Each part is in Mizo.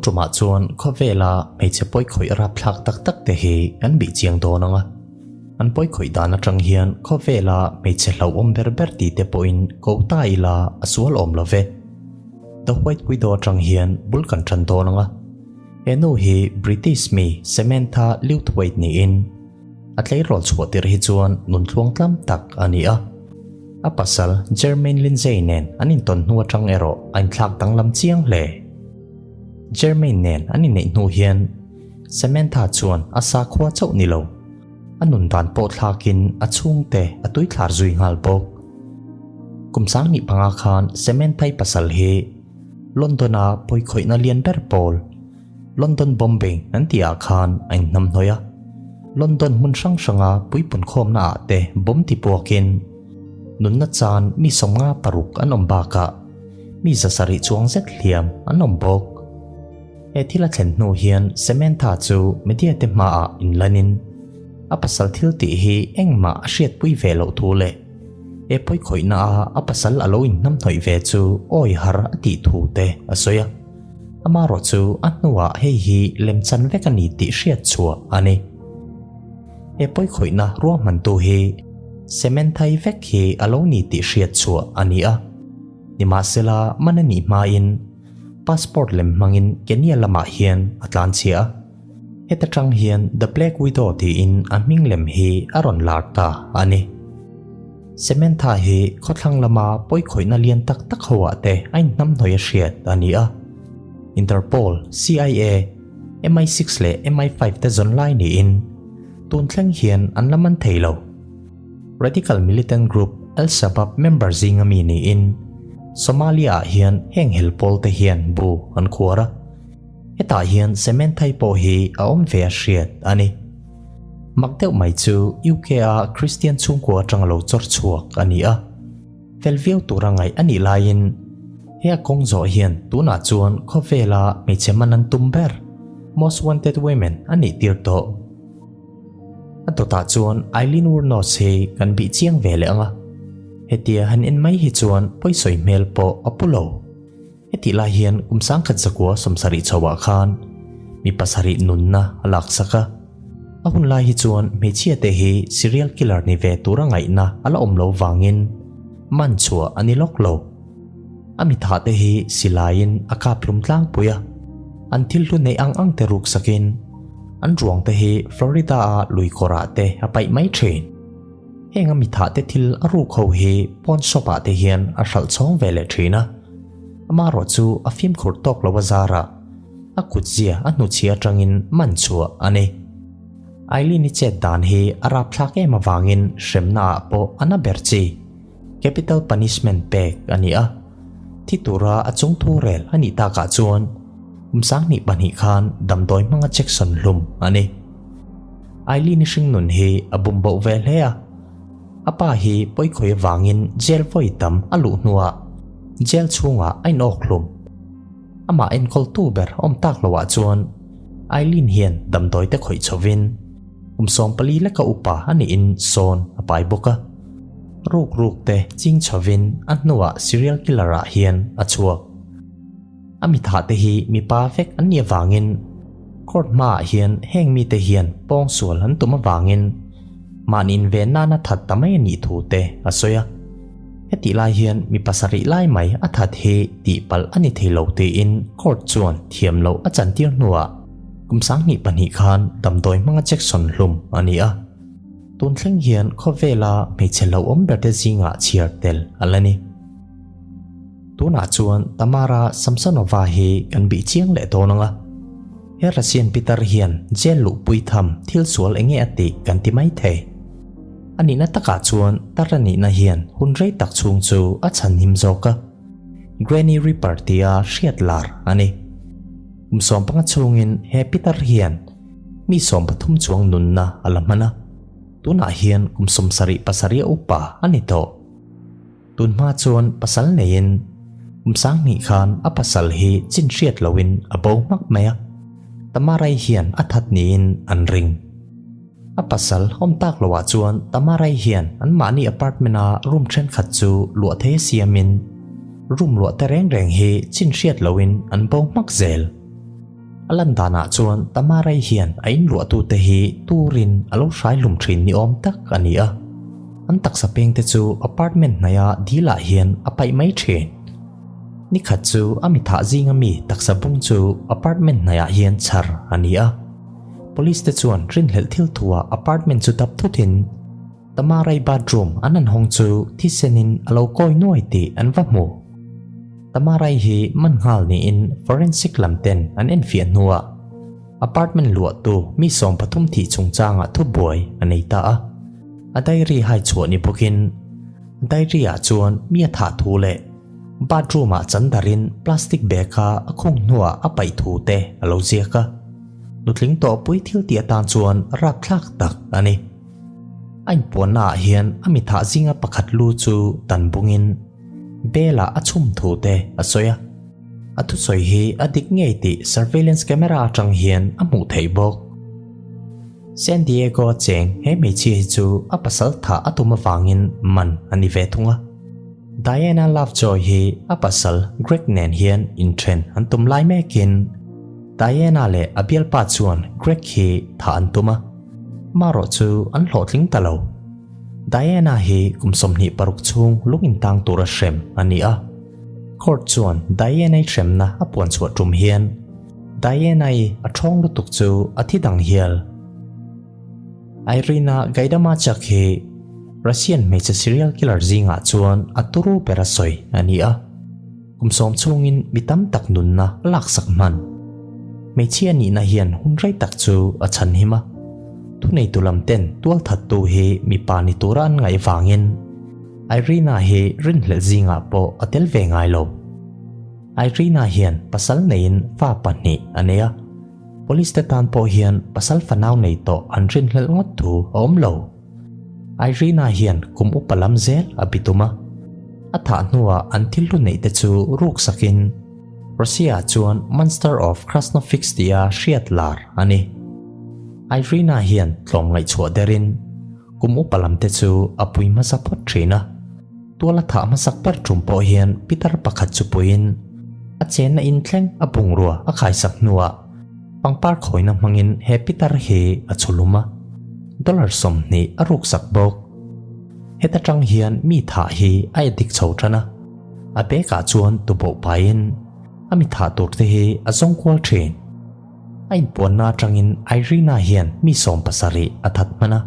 tumah chuan khawvela hmeichhe pawikhawih rapthlak tak tak te hi kan bih chiang dawn ang a. An pawikhawih dan atang hian khawvela hmeichhe hlauhawm ber ber ti te pawhin ko ta ila a sual awm lo ve. The White Widow atang hian bul kan tan dawn ang a. He nu hi British mi Samantha Lewthwaite niin a tleirawl chhuah tirh hi chuan nun thluang tlam tak a ni a. A pasal Jermaine Lindsay nen an intawn hnu atang erawh a inthlak danglam chiang hle. Jermaine nen an inneih hnu hian Samantha chuan a sakhua chauh ni lo, a nun dan pawh thlakin a chhungte a tuithlar zui nghal bawk. Kum 15 khan Samantha-i pasal hi London-a pawikhawihna lian ber pawl, London Bombing an tihah khan a inhnamhnawih a. London hmun hrang hranga puipunkhawmna ah te bomb ti puakin nunna chan mi 56 an awm bakah mi 700 chuang zet hliam an awm bawk. He thil a thlen hnu hian Samantha chu media te hmaah inlanin a pasal thil tih hi engmah a hriatpui ve loh thu leh he pawikhawihna a a pasal a lo inhnamhnawih ve chu awi har a tih thu te a sawi a. Amaherawh chu a hnuah hei hi lemchan vek a ni tih hriat chhuah a ni. He pawikhawihna ruahmantu hi Samantha-i vek hi a lo ni tih hriat chhuah a ni a. Nimahsela man a nih hmain passport lem hmangin Kenya lamah hian a tlanchhia a. Heta tang hian The Black Widow tiin a hming lem hi a rawn lar ta a ni. Samantha hi khawthlang lama pawikhawihna lian tak tak ho ah te a inhnamhnawih a hriat a ni a. Interpol, CIA, MI6 leh MI5 te zawn lai niin tun thleng hian an la man thei lo. Radical militant group Al-Shabaab member zinga mi niin Somalia ah hian heng hel pawl te hian bu an khuar a. Hetah hian Samantha-i pawh hi a awm ve a hriat a ni. Mak deuh mai chu UK a Kristian chhungkua atanga lo chawr chhuak a ni a. Fel viau tura ngaih a nih laiin he a kawng zawh hian tunah chuan khawvela hmeichhe man an tum ber, Most Wanted Women, a nih tir tawh. A dawtah chuan Eileen Wuornos hi kan bih chiang ve leh ang a. Hetia han en mai hi chuan pawisawi hmel pawh a pu lo. Hetih lai hian kum 1970 chho ah khan mi pasarih nunna a laksak a. A hun lai hi chuan hmeichhia te hi serial killer ni ve tura ngaihna a la awm lo vangin man chhuah a ni lawk lo. A mitha te hi silaiin a kap hlum tlangpui a, an thil hlu neih ang ang te ruk sakin an ruang te hi Florida a lui kawrah te a paih mai thin. Heng a mitha te thil a ruk ho hi pawn shop ah te hian a hralh chhawng ve leh thin a. Amaherawh chu a fimkhur tawk lo a zarah a kutzia a hnuchhia atangin man chhuah a ni. Eileen-i chet dan hi a rapthlak em avangin hremna ah pawh a na ber chi, capital punishment pek a ni a. Thi tura a chung thu rel a nih takah chuan kum 2002 khan damdawi hmanga Jackson hlum a ni. Eileen-i hringnun hi a bumboh ve hle a. A pa hi pawikhawi avangin jail vawi tam a luh hnuah jail chhungah a inawk hlum. Amah enkawltu ber awm tak loah chuan Eileen hian damdawi te khawih chhovin kum 14 leka upa a niin sawn a pai bawk a. Ruk ruk te ching chhovin a hnuah serial killer ah hian a chhuak. A mitha te hi mipa vek an nih avangin court hmaah hian heng mite hian pawngsual an tum avangin mahni inven nana that ta mai a nih thu te a sawi a. Hetih lai hian mi pasarih lai mai a that hi tihpalh a ni thei lo tiin court chuan thiam loh a chantir hnuah kum 2002 khan damdawi hmanga Jackson hlum a ni a. Tun thleng hian khawvela hmeichhe hlauhawm berte zingah chhiar tel a la ni. Tunah chuan Tamara Samsonova hi kan bih chiang leh dawn ang a. He Russian pitar hian jail luhpui tham thil sual enge a tih kan ti mai thei. A nihna takah chuan tar a nihna hian hun rei tak chhung chu a chhanhim zawk a. Granny Ripper tia hriat lar a ni. Kum 15 chhungin he pitar hian mi 13 chuang nunna a la hman a. Tunah hian kum 77 upa a ni tawh. Tun hma chuan pasal neiin kum 2000 khan a pasal hi chin hriat loin a bo hmak mai a. Tamarai hian a that niin an ring. A pasal awm tak loah chuan Tamarai hian an mahni apartment a room thenkhat chu luah thei a siamin room luah te reng reng hi chin hriat loin an bo hmak zel. A lan danah chuan Tamarai hian a inluahtute hi turin a lo hrai hlum thin ni awm tak a ni a. An taksa pengte chu apartment hnaia dilah hian a paih mai thin. Ni khat chu a mithah zinga mi taksa bung chu apartment hnaiah hian chhar a ni a. Police te chuan rinhlelh thil thuah apartment chu dap thutin Tamarai bathroom an han hawng chu thisenin a lo kawi nuai tih an va hmu. Tamarai hi man nghal niin forensic lam ten an enfiah hnuah apartment luahtu mi 13 thih chungchangah thubuai a nei ta a. A diary hai chhuah ni bawkin diary ah chuan mi a thah thu leh bathroom ah chan darin plastic bag a a khung hnuah a paih thu te a lo ziak a. Nutling tawhpui thil tih atan chuan rapthlak tak a ni. A inpuanna ah hian a mi thah zinga pakhat lu chu tan bungin bel ah a chhum thu te a sawi a. A thusawi hi a dik ngei tih surveillance camera atang hian a hmuh theih bawk. San Diego a cheng he hmeichhia hi chu a pasal thah a tum avangin man a ni ve thung a. Diana Lovejoy hi a pasal Greg nen hian inthen an tum lai mekin Diana leh a bialpa chuan Greg hi thah an tum a, marawh chu an hlawhtling ta lo. Diana hi kum 26 chhung lung intang tura hrem a ni a. Court chuan Diana-i hremna a puan chhuah tum hian Diana-i a thawng lutuk chu a thi dang hial. Irina Gaidamachak hi Russian hmeichhe serial killer zingah chuan a turu ber a sawi a ni a. Kum sawm chhungin mi tam tak nunna a laksak hman. Hmeichhia nihna hian hun rei tak chu a chhanhim a. Thuneitu lam ten tualthattu hi mipa ni tura an ngaih vangin Irina hi rinhlelh zingah pawh a tel ve ngai lo. Irina hian pasal neiin fa pahnih a nei a. Police te tan pawh hian pasal fanau nei tawh an rinhlelh ngawt thu a awm lo. Irina hian kum upa lam zel a bitum a. A thah hnuah an thil hlu neih te chu ruk sakin Russia chuan Monster of Krasnofisk tia hriat lar a ni. Irina hian tlawm ngaihchhuah derin kum upa lam te chu a pui hmasa phawt thin a. Tuala thah hmasak ber tum pawh hian pitar pakhat chu puiin a chenna in thleng a bungrua a khaisak hnuah pangpar khawina hmangin he pitar hi a chhulum a, dollar 20 a ruksak bawk. Heta tang hian mi thah hi a edik chho tan a, a bag ah chuan tuboh paiin a mi thah tur te hi a zawng kual thin. A inpuanna atangin Irina hian mi 70 a that hman a.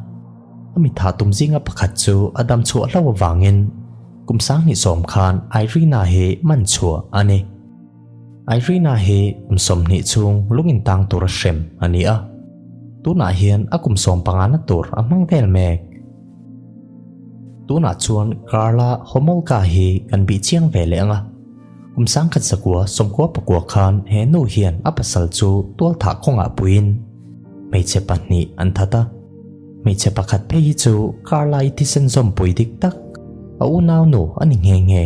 A mi thah tum zinga pakhat chu a dam chhuah hlauh avangin kum 2010 khan Irina hi man chhuah a ni. Irina hi kum 20 chhung lung intang tura hrem a ni a. Tunah hian a kum 15 na tur a hmang vel mek. Tunah chuan Karla Homolka hi kan bih chiang ve leh ang a. Kum 1999 khan he nu hian a pasal chu tual thah kawngah puiin hmeichhe pahnih an that a. Hmeichhe pakhat phei hi chu Karla-i thisen zawmpui dik tak a unau nu a ni nghe nghe.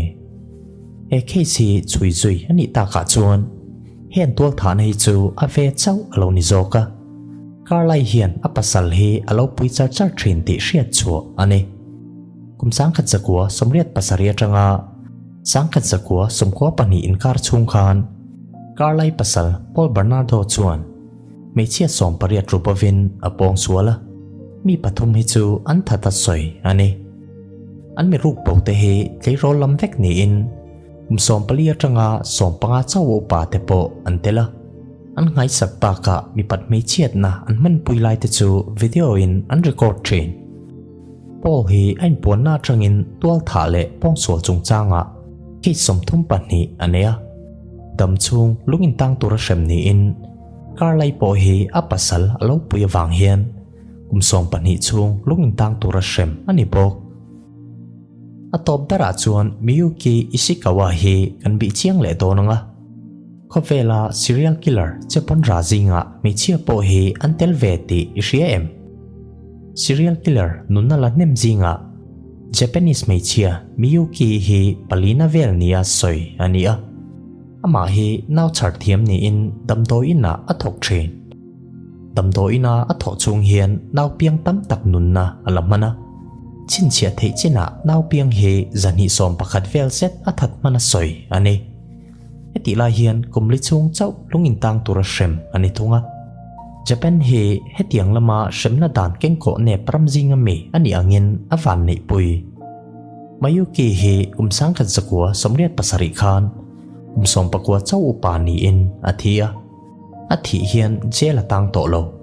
He case hi chhui zui a nih takah chuan heng tual thahna hi chu a ve chauh a lo ni zawk a. Karla-i hian a pasal hi a lo pui char char thin tih hriat chhuah a ni. Kum 1987 atanga 1992 inkar chhung khan Karla-i pasal Paul Bernardo chuan hmeichhia 18 rupovin a pawng sual a, mi pathum hi chu an that a sawi a ni. An mi ruk bo te hi tleirawl lam vek niin kum 14 atanga 15 chauh upa te pawh an tel a. An nghaisak bakah mipat hmeichhiatna an hmanpui lai te chu video in an record thin. Paul hi a inpuanna atangin tual thah leh pawngsual chungchangah case 32 a nei a. Dam chhung lung intang tura hrem niin Karlai pawh hi a pasal a lo pui avang hian kum 12 chhung lung intang tura hrem a ni bawk. A tawp berah chuan Miyuki Ishikawa hi kan bih chiang leh dawn ang a. Khawvela serial killer Chepon Ra zingah hmeichhia pawh hi an tel ve tih i hria em? Serial killer nunna la hnem zingah Japanese hmeichhia Miyuki hi palina vel nia sawi a ni a. Amah hi nau chhar thiam niin damdawi inah a thawk thin. Damdawi ina a thawh chhung hian nau piang tam tak nunna a la hman a. Chhinchhiah theih chinah nau piang hi 211 vel zet a that hman a sawi a ni. Hetih lai hian kum li chhung chauh lung intang tura hrem a ni thung a. Japan hi hetiang lama hremna dan kengkawh nep ram zinga mi a nih angin a van neihpui. Mayuki hi kum 1987 khan kum 19 chauh upa niin a thi a. A thih hian jail a tang tawh lo.